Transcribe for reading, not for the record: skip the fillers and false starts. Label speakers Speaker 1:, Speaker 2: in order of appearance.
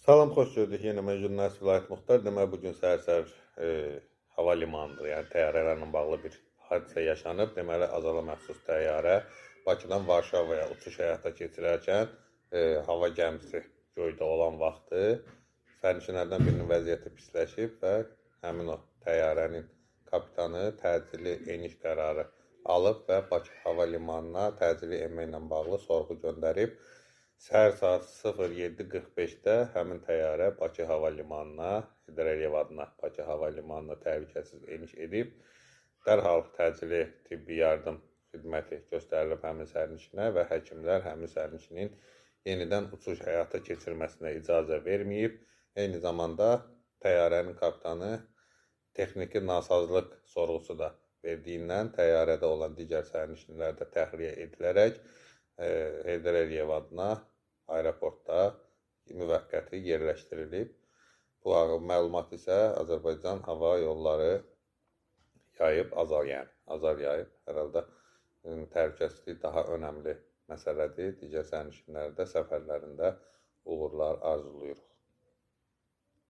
Speaker 1: Salam, xoş gördük. Yenə mən jurnalist Vilayət Muxtar. Deməli, bu gün səhər-səhər hava limanıdır, yəni təyyarələrlə bağlı bir hadisə yaşanıb. Deməli, Azala məxsus təyyarə Bakıdan Varşavaya uçuş həyata keçirərkən hava gəmisi göydə olan vaxtı sərnişinlərdən birinin vəziyyəti pisləşib və həmin o təyyarənin kapitanı təcili eniş qərarı alıb və Bakı hava limanına təcili enməklə bağlı sorğu göndərib. Səhər saat 07:45-də həmin təyyarə Bakı hava limanına, Heydər Əliyev adına Bakı hava limanına təhlükəsiz eniş edib. Dərhal təcili tibbi yardım xidməti göstərilib həmin sərnişinə və həkimlər həmin sərnişinin yenidən uçuş həyata keçirməsinə icazə verməyib. Eyni zamanda təyyarənin kapitanı texniki nasazlıq sorğusu da verdiyindən təyyarədə olan digər sərnişinlər də təxliyə edilərək Heydər Əliyev adına aeroportda müvəqqəti yerləşdirilib. Bu məlumat isə Azərbaycan Hava Yolları yayıb, Azal yəni, Azal yayıb. Hər halda təhlükəsizlik daha önəmli məsələdir. Digər sərnişinlərdə səfərlərində uğurlar arzulayırıq.